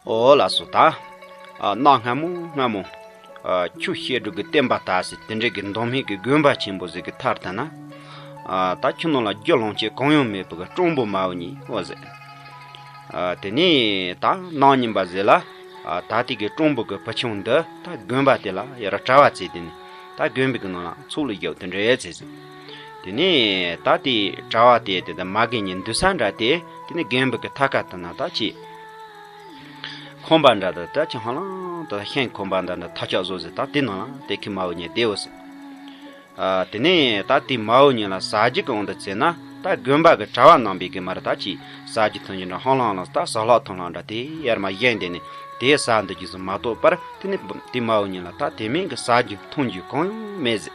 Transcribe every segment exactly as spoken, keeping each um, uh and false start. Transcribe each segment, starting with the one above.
ཨོ་ལགས་སོ། ད་ཨ་གནའ་སྔ་མོ་སྔ་མོ་ཨ་ཆུ་བཤད་སྒྲུབ་ཀྱི་བསྟན་པ་དར་སའི་དེ་འདྲའི་གི་མདོ་སྨད་ཀྱི་དགོན་པ་ཆེན་པོ་ཟིག་གི་མཐར་ཐུག་ན། ཨ་ད་ཆུ་ནང་ལ་རྒྱུ་ལོངས་སྤྱོད་གང་ཡང་མེད་པའི་གི་སྤྲང་པོ་མ་བུ་གཉིས་ཨོ་ཟེར། ཨ་དེ་ནས་ད་གནངས་ཉིན་པ་ཟིག་ལ། ཨ་ད་ལྟའི་གི་སྤྲང་པོ་གི་བུ་ཆུང་འདི་ད་དགོན་པ་དེ་ལ་ཡར་གྲྭ་པ་བཙལ་དེ་ནས་ད་དགོན་པའི་གི་ནང་ལ་ཚོགས་ལ་བཞག་དེ་འདྲ་བཙལ་ཟིག་དེ་ནས་ད་ལྟའི་གྲྭ་པ་དེ་དེ་ད་མ་རྒན་གཉིས་འདུག་ས་འདྲ་དེ། དེ་ནས་དགོན་པའི་གི་ཐད་ཀ་དེ་ན་ད་ཅིག་ཁང་པ་འདྲ་དང་ད་ཅིག་ཧ་ལམ་ད་ཤིང་ཁང་པ་འདྲ་འདྲ་ཐག་ཆག་བཟོ་ཟིག་ད་དེ་ནང་ལ་དེ་ཁི་མ་བུ་གཉིས་བསྡད་ཡོད་ཟིག་ཨ་དེ་ནས་ད་དེ་མ་བུ་གཉིས་ལ་ཟ་རྒྱུ་གི་དབང་དུ་བྱས་ན། ད་དགོན་པ་གི་གྲྭ་པ་རྣམ་པས་གི་མར་ད་ཅིག་ཟ་རྒྱུ་འཐུང་རྒྱུ་འདྲ་ཧང་ལང་ལ་ད་ཟ་ལྷག་འཐུང་ལྷག་འདྲ་དེ་ཡར་མར་བཞེངས་དེ་ནས་དེ་ཟ་འདུག་རྒྱུ་ཟིག་མ་གཏོགས་པར། དེ་ནས་དེ་མ་བུ་གཉིས་ལ་ད་དེ་མིན་གི་ཟ་རྒྱུ་འཐུང་རྒྱུ་གང་ཡང་མེད་ཟིག་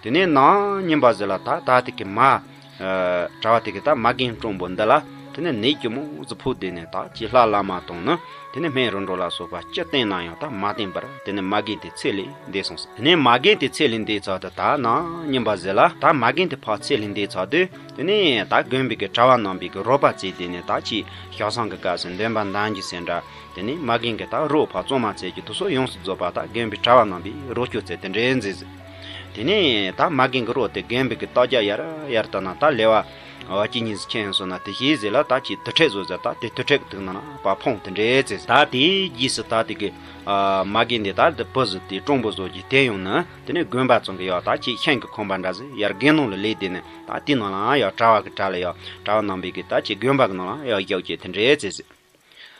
དེ་ནས་གནངས་ཉིན་པ་ཟིག་ལ་ད་ད་དེ་གི་མ་ཨ་གྲྭ་པ་དེ་གི་ད་མ་རྒན་སྤྲང་པོ་འདི་ལ་དེ་ནས་ནད་སྐྱུར་མོ་ཟིག་ཕོག་དེ་ནས་ད་ཅིག་ལྷ་བླ་མ་དང་ནི་དེ་ནས་སྨན་རོ་འགྲོ་ལ་སོགས་པ་ཅི་བསྟེན་ན་ཡང་ད་མ་བསྟེན་པར། དེ་ནས་མ་རྒན་དེ་ཚེ་ལས་འདས་སོང་ཟིག་དེ་ནས་མ་རྒན་དེ་ཚེ་ལས་འདས་ཚར་དུས་ད་གནངས་ཉིན་པ་ཟིག་ལ་ད་མ་རྒན་དེ་ཕར་ཚེ་ལས་འདས་ཚར་དུས། དེ་ནས་ད་དགོན་པའི་གི་གྲྭ་པ་རྣམ་པས་གི་རོགས་པ་བཙལ་དེ་ནས་ད་ཅིག་ཞག་བཟང་གི་སྐབས་སུ་འདོན་པ་འདོན་རྒྱུ་ཟེར་འདྲ། དེ་ནས་མ་རྒན་གི་ད་རོགས་ཕར་བཙོང་མ་བཙལ་རྒྱུ་དེ་ཚོ་ཡོངས་སུ་རྫོགས་པ་ད་དགོན་པའི་གྲྭ་པ་རྣམ་པས་རོགས་སྐྱོར་བཙལ་དེ་འདྲ་མཛད་ཟིག་དེ་ནས་ད་མ་རྒན་གི་རོགས་དེ་དགོན་པའི་གི་ལྟག་རྒྱབ་ཡར་ཡར་ལྟ་ན་ད་ལེ་བ་ཨ་གཅིག་གཉིས་ཟིག་ཁྱེར་ཡོང་སོང་ན། དེ་ཤེས་ཟིག་ལ་ད་ཅིག་དུར་ཁྲོད་བཟོ་ཟིག་ད་དེ་དུར་ཁྲོད་གི་ཐུག་ན་ན་པ་ཕུང་དེ་འདྲ་མཛད་ཟིག་ད་དེའི་རྗེས་སུ་ད་དེ་གི་ཨ་མ་རྒན་དེ་ད་དེ་བུ་ཟིག་དེ་སྤྲང་པོ་བཟོ་རྒྱུ་དེ་ཡོང་ན། དེ་ནས་དགོན་པ་ཚང་གི་ཡག་ད་ཅིག་ཤིང་གི་ཁང་པ་འདྲ་ཟིག་ཡར་དགེ་སློང་ལ་ལས་དེ་ནས་ད་དེ་ནང་ལའང་ཡག་གྲྭ་པ་གི་གྲྭ་ལ་ཡག་གྲྭ་པ་རྣམ་པས་གི་ད་ཅིག་དགོན་པ་གི་ནང་ལ་ཡག་བཞག་བྱས་དེ་འདྲ་མཛད་ཟིག་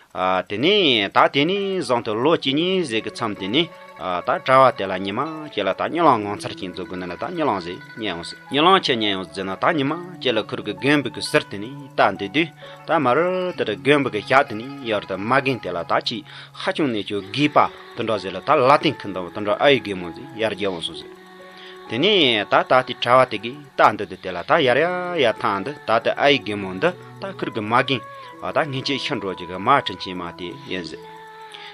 ཨ་དེ་ནས་ད་དེ་ནས་བཟུང་སྟེ་ལོ་གཅིག་གཉིས་ཟིག་གི་མཚམས་དེ་ནས་ཨ་ད་གྲྭ་པ་དེ་ལ་ཉི་མ་གཅིག་ལ་ད་གཉིད་ལམ་ངོ་མཚར་ཅན་འཛུགས་དགོས་ན་ལ་ད་གཉིད་ལམ་ཟིག་རྙེད་ཡོང་ཟིག་གཉིད་ལམ་ཆི་རྙེད་ཡོང་ཟེར་ན། ད་ཉི་མ་གཅིག་ལ་ཁུར་གི་དགོན་པའི་གི་ཟུར་དེ་ནས་ལྟ་འདུག་དུས་ད་མར་དེར་དགོན་པའི་གི་ཞག་དེ་ནས་ཡར་ད་མ་རྒན་དེ་ལ་ད་ཅིག་ཧ་ཅང་ནས་ཅིག་རྒས་པ་དེ་འདྲ་ཟིག་ལ་ད་ལ་སྟེང་ཁུར་འདུག་དེ་འདྲ་ཨ་ཡེ་རྒན་མོ་ཟིག་ཡར་རྒྱབ་ཡོང་སོང་ཟིག་དེ་ནས་ད་ད་དེ་གྲྭ་པ་དེ་གིས་ལྟ་འདུག་དུས་དེ་ལ་ད་ཡར་ཡར་ཡར་ཐང་འདི་ད་དེ་ཨ་ཡེ་རྒན་མོ་འདི་ད་ཁུར་གི་མ་རྒན་ཨ་ད་སྔན་ཆད་ཤི་འགྲོ་རྒྱུ་གི་མ་དྲིན་ཆེན་མ་དེ་ཡིན་ཟིག་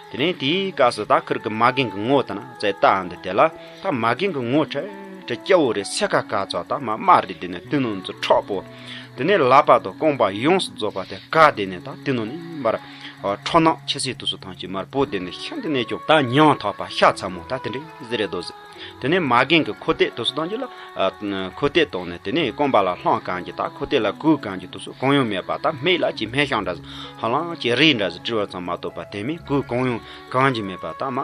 དེ་ནས་དེའི་སྐབས་སུ་ད་ཁུར་གི་མ་རྒན་གི་ངོ་དེ་ན་བཙལ་ལྟ་འདུག་དེ་ལ་ད་མ་རྒན་གི་ངོ་ཁྲ་ཁྲ་སྐྱ་བོ་རེད། སེར་ཁ་དཀར་ཚ་ད་མར་དམར་རེད། དེ་ནས་དེ་ནང་ཚོ་ཁྲག་པོ། དེ་ནས་ལག་པ་དང་རྐང་པ་ཡོངས་སུ་རྫོགས་པ་དེ་ག་དེ་ནས་ད་དེ་ནང་ནས་མར་ཁྲག་ནག་ཆུ་སེར་དུ་སུ་ཐང་ཅིག་མར་བུད་དེ་ནས་ཤིན་ཏུ་ནས་ཀྱང་ད་མྱང་ཐག་པ་ཤ་ཚ་མོ་ད་དེ་འདྲ་ཟིག་རེད་འདུག་ཟེར། དེ་ནས་མ་རྒན་གྱི་ཁོག་སྟེགས་དུ་སུ་ཐང་ཅིག་ལ་ཨ་ཁོག་སྟེགས་བཏང་ནས་དེ་ནས་རྐང་པ་ལ་ལྷམ་གང་གི་ད་ཁོག་སྟེགས་ལ་གོས་གང་གི་དུ་སུ་གང་ཡང་མེད་པ། ད་སྨད་ལ་ཅིག་སྨད་ཤག་འདྲ་ཟིག་ཧ་ལམ་ཅིག་རས་འདྲ་ཟིག་བྲིས་པ་ཙམ་མ་གཏོགས་པ་དེ་མིན་གོས་གང་ཡང་གང་གི་མེད་པ། ད་མ་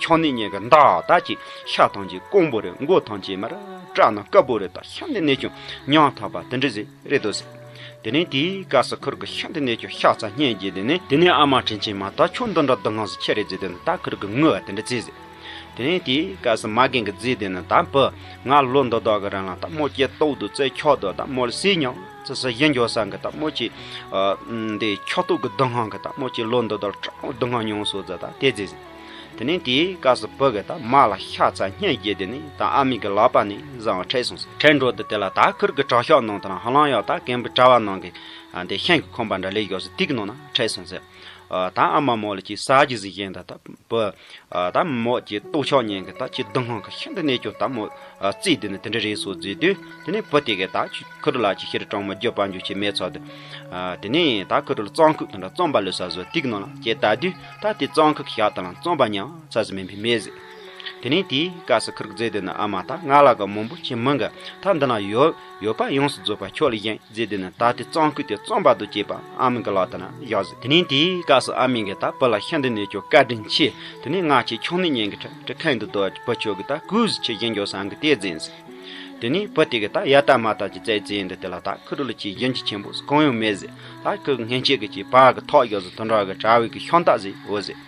ཁྱོག་ནས་ཉལ་གི་མདའ་ད་ཅིག་ཤ་ཐང་ཅིག་རྐང་པོ་རེད། མགོ་ཐང་ཅིག་མར་སྐྲ་ནག་དཀར་པོ་རེད། ད་ཤིན་ཏུ་ནས་ཀྱང་མྱང་ཐག་པ་དེ་འདྲ་ཟིག་རེད་འདུག་ཟེར། དེ་ནས་དེའི་སྐབས་སུ་ཁུར་གི་ཤིན་ཏུ་ནས་ཀྱང་ཤ་ཚ་སྙིང་རྗེ། དེ་ནས་དེ་ནས་ཨ་མ་དྲིན་ཆེན་མ་ད་ཁྱོད་འདི་འདྲ་སྡུག་བསྔལ་ཟིག་ཆི་རེད་ཟེར། དེ་ནས་ད་ཁུར་གི་ངུ་བ་དེ་འདྲ་བྱས་ཟིག་དེ་ནས་དེའི་སྐབས་སུ་མ་རྒན་གྱིས་བཟླས་དེ་ནས་ད་བུ་ང་ལོ་འདི་དག་གི་རིང་ལ་ད་མོ་སྐྱེ་སྟོབས་འདུག་རྩལ་ཁྱོག་འདུག་ད་མོ་ལ་སྲིད་ཉམས་ཙི་སི་ཡིན་འགྱོ་ས་གི་ད་མོ་ཅིག་འདི་ཁྱོག་སྟོབས་གི་སྡུག་བསྔལ་གི་ད་མོ་ཅིག་ལོ་འདི་དག་སྡུག་བསྔལ་མྱོང་སོང་ཟེར་ད་དེ་བཟླས་ཟིག་དེ་ནས་དེའི་སྐབས་སུ་བུ་གིས་ད་མ་ལ་ཤ་ཚ་སྙིང་རྗེ། དེ་ནས་ད་ཨ་མའི་གི་ལག་པ་ནས་བཟུང་ཁྲིད་སོང་ཟེར། ཁྲིད་འགྲོ་དུས་དེ་ལ་ད་ཁུར་གི་དྲག་ཤོས་ནང་དུ་ན་ཧ་ལམ་ཡག་ད་རྒན་པོ་གྲྭ་པ་ནང་གི་འདི་ཤིང་གི་ཁང་པ་འདྲ་ལས་ཡོད་ཟེར། དེ་གི་ནང་ན་ཁྲིད་སོང་ཟེར། ད་ཨ་མ་མོ་ལ་ཅིག་ཟ་རྒྱུ་ཟིག་བྱིན་ད་ད་བུ་ད་མོ་ཅིག་ལྟོགས་ཆགས་ཉེན་གི་ད་ཅིག་སྡུག་བསྔལ་གི་ཤིན་ཏུ་ནས་ཀྱང་ད་མོ་རྩིས་དེ་ནས་དེ་འདྲ་རེད་སོང་ཟེར་དུས། དེ་ནས་བུ་དེ་གིས་ད་ཁུར་ལ་ཅིག་ཤི་རི་གྲོགས་མོ་རྒྱུ་པ་འཇུ་ཆེ་མེད་ཚོ་དེ། དེ་ནས་ད་ཁུར་ལ་རྩམ་ཁུག་དང་འདྲ་རྩམ་པ་ལུས་ས་བཟོ་དེ་གི་ནང་ལ་ཅེ་ལྟ་དུས་ད་དེ་རྩམ་ཁུག་ཞག་དང་རྩམ་པ་ཉམས་ཚ་ཟིག་མིན་པའི་མེད་ཟེར། དེ་ནས་དེའི་སྐབས་སུ་ཁུར་གིས་བཟླས་དེ་ནས་ཨ་མ་ད་ང་ལ་ག་མང་པོ་ཅིག་མི་དགོས། ད་འདི་ན་ཡོད་ཡོད་པ་ཡོངས་སུ་རྫོགས་པ་ཁྱོད་ལ་བྱིན་བཟླས་དེ་ནས་ད་དེ་རྩམ་ཁུག་དེ་རྩམ་པ་དང་བཅས་པ་ཨ་མའི་གི་ལག་དེ་ན་བཞག་ཟེར། དེ་ནས་དེའི་སྐབས་སུ་ཨ་མའི་གིས་ད་བུ་ལ་ཤིན་ཏུ་ནས་ཀྱང་བཀའ་དྲིན་ཆེ། དེ་ནས་ང་ཅིག་ཁྱོག་ནས་ཉན་གི་ཁྲ་ཁྲི་ཁེངས་དུ་དོ་བུ་ཁྱོད་གིས་ད་གུས་ཟིག་ཆེ་བྱིན་འགྱོ་སང་གི་དེ་བཟླས་ཟེར། དེ་ནས་བུ་དེ་གིས་ད་ཡ་ད་མ་ད་ཅིག་བཙལ་བཙལ་འདི་དེ་ལ་ད་ཁུར་ལ་ཅིག་བྱིན་གྱི་ཆེན་པོ་གང་ཡང་མེད་ཟེར། ད་ཁུར་སྔན་ཆད་གི་ཅིག་བག་གི་ཐག་ཡོད་ཟེར། དོན་དག་གི་གྲྭ་པའི་གི་ཤམ་ཐབས་ཟིག་འོ་ཟེར།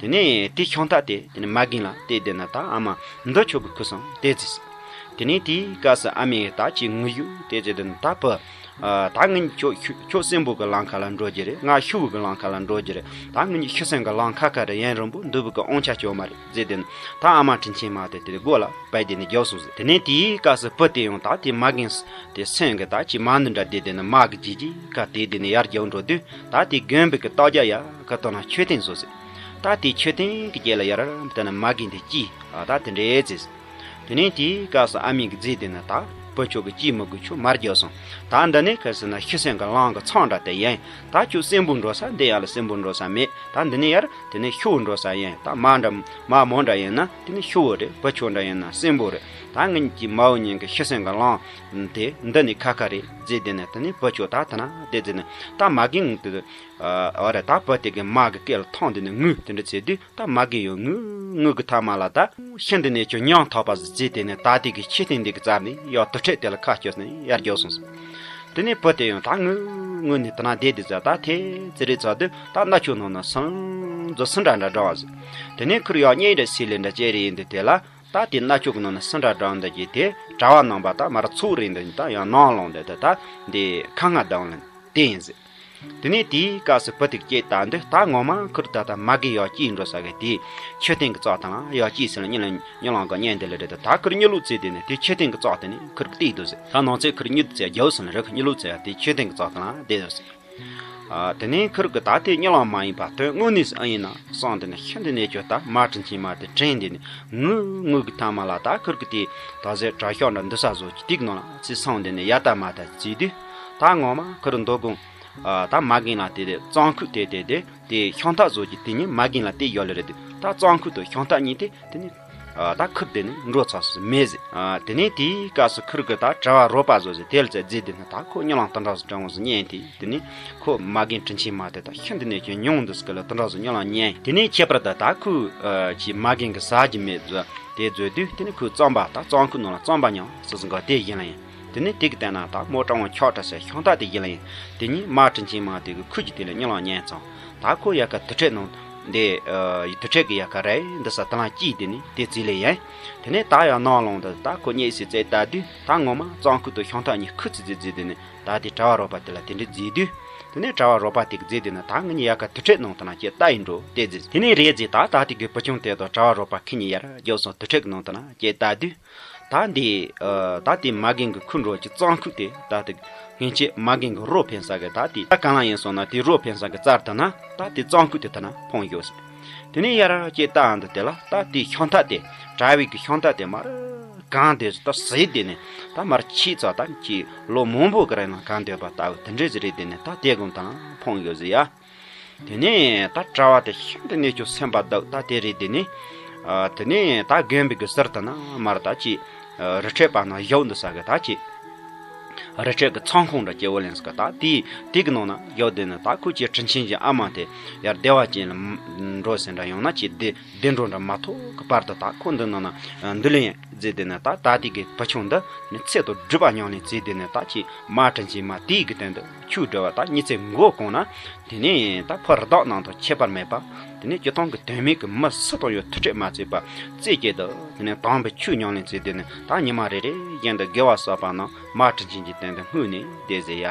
དེ་ནས་དེ་ཤམ་ཐབས་དེ་དེ་ནས་མ་རྒན་ལ་སྟེར་དེ་ནས་ད་ཨ་མ་འདི་ཁྱོད་གི་ཁུར་སོང་དེ་ཟེར། དེ་ནས་དེའི་སྐབས་སུ་ཨ་མས་ད་ཅིག་ངུ་ཡུག་དེ་ཟེར་དེ་ནས་ད་བུ། ཨ་ད་ངས་ཁྱོད་ཁྱོད་ཁྱོད་གསོན་པོ་གི་ལམ་ཁ་ལ་འགྲོ་རྒྱུ་རེད། ང་ཤི་བོ་གི་ལམ་ཁ་ལ་འགྲོ་རྒྱུ་རེད། ད་ངས་ཤི་གསོན་གི་ལམ་ཁ་ཁ་རེད། ཡུན་རིང་པོ་འདུག་པའི་གི་དབང་ཆ་ཅང་མ་རེད་ཟེར་དེ་ནས་ད་ཨ་མ་དྲིན་ཆེན་མ་དེ་དེ་སྒོ་ལ་བབས་དེ་ནས་རྒྱབ་སོང་ཟེར། དེ་ནས་དེའི་སྐབས་སུ་བུ་དེ་ཡང་ད་དེ་མ་རྒན་དེ་སེམས་གི་ད་ཅིག་མ་འདི་འདྲ་བསྡད་དེ་ནས་མ་གི་ལྗིད་ལྗིད་ཁ་དེ་དེ་ནས་ཡར་རྒྱབ་འགྲོ་དུས་ད་དེ་དགོན་པའི་གི་ལྟག་རྒྱབ་ཡ་ཁ་ཐོག་ན་མཆོད་རྟེན་བཟོ་ཟེར། ད་དེ་མཆོད་རྟེན་གི་རྒྱབ་ལ་ཡར་དེ་ནས་མ་རྒན་དེ་སྐྱེས་ཨ་ད་དེ་འདྲ་ཟེར། དེ་ནས་དེའི་སྐབས་སུ་ཨ་མས་གི་བཟླས་དེ་ནས་ད། བུ་ཁྱོད་ཀྱི་སྐྱིད་མི་དགོས། ཁྱོད་མར་རྒྱུགས་སོང་། ད་འདི་ནས་གལ་སྲིད་ན་ཤི་གསོན་གྱི་གླང་གི་ཚང་འདྲ་དེ་ཡིན། ད་ཁྱོད་གསོན་པོ་འགྲོ་ས་འདི་ཡར་ལ་གསོན་པོ་འགྲོ་ས་མེད། ད་འདི་ནས་ཡར་དེ་ནས་ཤི་བོ་འགྲོ་ས་ཡིན། ད་མ་འདྲ་མ་མོ་འདྲ་ཡིན་ན་དེ་ནས་ཤི་བོ་རེད། བུ་ཁྱོད་འདྲ་ཡིན་ན་གསོན་པོ་རེད། ད་ངེད་ཀྱི་མ་བུ་གཉིས་ཀྱི་ཤི་གསོན་གྱི་གླང་དེ་འདི་ནས་ཁ་ཁ་རེད་ཟེར། དེ་ནས་དེ་ནས་བུ་ཁྱོད་ད་དེ་ན་བསྡད་ཟེར་ནས། ད་མ་རྒན་དེ་ཨ་རེད། ད་བུ་དེ་གི་མ་གི་སྐེ་ལ་ཐང་དེ་ནས་ངུ་དེ་འདྲ་བྱེད་དུས། ད་མ་རྒན་ཡང་ངུ་ངུ་གི་མཐའ་མ་ལ་ད་ཤི་འདི་ནས་ཁྱོད་མྱང་ཐོག་པ་ཟིག་བརྩིས། དེ་ནས་ད་དེ་གི་ཁྱི་སྟེང་འདི་གི་རྩར་ནས་ཡར་དུར་ཁྲོད་དེ་ལ་ཁ་སྐྱོར་ནས་ཡར་རྒྱུགས་སོང་ཟིག་དེ་ནས་བུ་དེ་ཡང་ད་ངུ་ངུ་ནས་དེ་ན་བསྡད་དེ་ཟིག་ད་ཐེ་ཙི་རེ་ཚར་དུས། ད་རྣ་ཆུ་ནང་ན་སིན་ཛོ་སིན་འདྲ་འདྲ་འདྲ་བ་ཟིག་དེ་ནས་ཁུར་ཡག་གཉིས་འདྲ་སི་ལེ་འདྲ་ཅེ་རེ་ཡིན་དུས། དེ་ལ་ད་དེ་རྣ་ཆུ་གི་ནང་ན་སིན་འདྲ་འདྲ་འདྲ་གྱིས་དེ་གྲྭ་བ་རྣམ་པ་ད་མར་ཚུགས་རེ་འདི་ད་ཡང་ནང་ལོང་དེ་ད་ད་འདི་ཁ་ང་དང་ལ་དེ་ཡིན་ཟིག་དེ་ནས་དེའི་སྐབས་སུ་བུ་དེ་སྐྱེས་ད་འདི་ད་ངོ་མ་ཁུར་ད་ད་མ་རྒན་ཡག་སྐྱིད་འགྲོ་ས་གི་དེའི་ཁྱི་སྟེང་གི་ཙག་དང་ཡག་སྐྱིད་ཟེར་ལ་གཉིད་ལ་གཉིད་ལམ་གི་གཉེན་དེ་ལ་རེད། ད་ད་ཁུར་གཉིད་ལོག་བྱས། དེ་ནས་དེ་ཁྱི་སྟེང་གི་ཙག་དེ་ནས་ཁུར་གི་བལྟས་འདུག་ཟེར། ད་ནང་ཚེ་ཁུར་གཉིད་བྱས་རྒྱུགས་སོང་ལ་རེད། ཁུར་གཉིད་ལོག་བྱས་དེ་ཁྱི་སྟེང་གི་ཙག་དང་བསྡད་འདུག་ཟེར། ཨ། དེ་ནས་ཁུར་གི་ད་དེ་གཉིད་ལམ་མ་ཡིན་པ་དོན་དངོས་གནས་སུ་ཨེ་ཡིན་ན་བསམ། དེ་ནས་ཤི་འདི་ནས་ཁྱོད་ད་མ་དྲིན་ཆེན་མ་དེ་དྲན། དེ་ནས་ངུ་ངུ་གི་མཐའ་མ་ལ་ད་ཁུར་གི་དེ་ད་ཟེར་གྲྭ་ཤག་འདྲ་འདུག་ས་བཟོ་གི་དེ་གི་ནང་ལ་ཚུར་སོང་། དེ་ནས་ཡར་ལྟ་མར་ལྟ་བྱས་དུས། ད་ངོ་མ་ཁུར་མདོ་དགོང་ཨ་ད་མ་རྒན་ལ་དེ་རྩང་ཁུག་དེ་དེ་དེ་དེ་ཤིང་ཐག་བཟོ་གི་དེ་གཉིས་མ་རྒན་ལ་དེ་ཡོད་ལེ་རེད། དེ་ད་རྩང་ཁུག་དང་ཤིང་ཐག་གཉིས་དེ་དེ་ནས་ཨ་ད་ཁུར་དེ་ནས་འགྲོ་ཚར་སོང་མེད་ཟེར། ཨ་དེ་ནས་དེའི་སྐབས་སུ་ཁུར་གི་ད་གྲྭ་བ་རོགས་པ་བཟོ་ཟེར་དེ་ལ་ཙེ་རྫི་དེ་ནས་ད་ཁོ་གཉིད་ལམ་དེ་འདྲ་བཟོ་དྲང་བོ་བཟོ་ཉན་དེ། དེ་ནས་ཁོ་མ་རྒན་དྲིན་ཆེན་མ་དེ་ད་ཤི་འདི་ནས་ཁྱོད་མྱོང་འདུག་ཟེར་གི་ལ་དེ་འདྲ་བཟོ་གཉིད་ལམ་ཉན། དེ་ནས་ཁྱད་པར་ད་ད་ཁོ་ཨ་ཅི་མ་རྒན་གི་ཟ་རྒྱུ་མེད་བཟོ་དེ་བཟོས་དུས། དེ་ནས་ཁོས་རྩམ་པ་ད་རྩང་ཁུག་ནང་ལ་རྩམ་པ་ཉོ་སོ་སོ་ག་དེ་ཡིན་ལ་ཡིན། དེ་ནས་དེ་གི་སྟེང་ན་ད་མོ་གྲང་བོ་འཁྱག་འདྲ་ཟེར་ཤིང་ཐག་དེ་ཡིན་ལ་ཡིན། དེ་གཉིས་མ་དྲིན་ཆེན་མ་དེ་གི་ཁུར་གྱི་དེ་ལ་གཉིད་ལམ་ཉན་ཙང་། ད་ཁོ་ཡར་ཁ་དུར་ཁྲོད་ནང་འདི་ཨ་དུར་ཁྲོད་གི་ཡར་ཁ་རེད་འདི་ས་དེ་ལ་སྐྱིད་དེ་ནས་དེ་རྩིས་ལེ་ཡིན། དེ་ནས་ད་ཡར་ནང་ལོང་དུ་ད་ཁོ་གཉིད་སད་ཙེ་ལྟ་དུས། ད་ངོ་མ་རྩང་ཁུག་དང་ཤིང་ཐག་གཉིས་ཁུར་ཙེ་རྫི་རྫི་དེ་ནས། ད་དེ་གྲྭ་བ་རོགས་པ་དེ་ལ་དེ་འདྲ་རྫི་དུས། དེ་ནས་གྲྭ་བ་རོགས་པ་དེ་གི་རྫི་དེ་ནས་ད་ངེད་གཉིས་ཡར་ཁ་དུར་ཁྲོད་ནང་དེ་ན་ཁྱེད་ལྟ་ཡིན་འགྲོ་དེ་རྫི། དེ་ནས་རེད་རྫི། ད་ད་དེ་གི་བུ་ཆུང་དེ་དང་གྲྭ་བ་རོགས་པ་ཁོ་གཉིས་ཡར་རྒྱུགས་སོང་དུར་ཁྲོད་གི་ནང་དེ་ན་ཁྱེད་ལྟ་དུས། ད་འདི་ཨ་ད་དེ་མ་རྒན་གི་ཁུར་འགྲོ་གི་རྩང་ཁུག་དེ་ད་དེ་སྔན་ཆད་མ་རྒན་གི་རོ་འཕེན་ས་གི་ད་དེ་ད་གང་ལ་ཡིན་སོང་ན་དེ་རོ་འཕེན་ས་གི་རྩར་དེ་ན་ད་དེ་རྩང་ཁུག་དེ་དེ་ན་འཕངས་ཡོད་ཟེར། དེ་ནས་ཡར་ཁྱེད་ལྟ་འདི་དེ་ལ་ད་དེ་ཤིང་ཐག་དེ་གྲྭ་བའི་གི་ཤིང་ཐག་དེ་མར་གང་དེ་ད་ཟེར་དེ་ནས་ད་མར་ཆད་ཙང་ད་ཁྱེད་ལོ་མང་པོ་གི་རིང་ལ་གང་འདོད་པ་ལྟ་བུ་དེ་འདྲ་ཟིག་རེད། དེ་ནས་ད་དེ་གུང་དང་འཕངས་ཡོད་ཟེར་ཡ། དེ་ནས་ད་གྲྭ་བ་དེ་ཤིན་ཏུ་ནས་ཀྱང་སེམས་པ་སྡུག་ད་དེ་རེད། དེ་ནས་ཨ་དེ་ནས་ད་དགོན་པའི་གི་ཟུར་དེ་ན་མར་ད་ཅིག་ཨ་རི་ཁྲོད་པ་ན་བཞུགས་འདུག་ས་གི་ད་ཅིག་རི་ཁྲོད་གི་ཚོང་ཁང་འདྲ་སྐྱེ་བོ་ལེན་ས་གི་ད་དེ་དེ་གི་ནང་ན་བཞུགས་བསྡད་ནས། ད་ཁོ་ཅིག་དྲིན་ཆེན་གྱི་ཨ་མ་དེ་ཡར་བདེ་བ་ཅན་ལ་འགྲོ་ཟེར་འདྲ་ཡང་ན་ཅིག་བདེ་བདེ་འགྲོ་འདྲ་མ་ཐོབ་གི་བར་དུ་ད་ཁོ་འདི་ནང་ན་འདུག་ལེ་ཡིན་ཟེར། དེ་ནས་ད་ད་དེ་གི་བུ་ཆུང་འདི་ནི་ཚེ་དང་སྒྲིབ་པ་མྱོང་ལེ་ཟེར། དེ་ནས་ད་ཅིག་མ་དྲིན་ཆེན་མ་དེ་གི་སྟེང་དུ་ཆོས་འདྲི་བ་ད་ཉི་ཚེ་མགོ་གང་ན། དེ་ནས་ད་ཕོ་རི་དྭགས་རྣམས་དང་ཁྱད་པར་མེད་པ། དེ་ནས་སྤྱིར་བཏང་གི་དོན་མེད་ཀྱི་མི་སུ་དང་ཡང་ཐུག་འཕྲད་མ་བྱེད་པ་རྩེ་གཅིག་ཏུ། དེ་ནས་དམ་པའི་ཆོས་ཉམས་ལེན་བྱས། དེ་ནས་ད་ཉི་མ་རེ་རེ་བཞིན་དུ་དགེ་བ་བསགས་པ་རྣམས་མ་དྲིན་ཆེན་གྱི་སྟེང་དུ་བསྔོས་ནས་བསྡད་ཟེར་ཡ།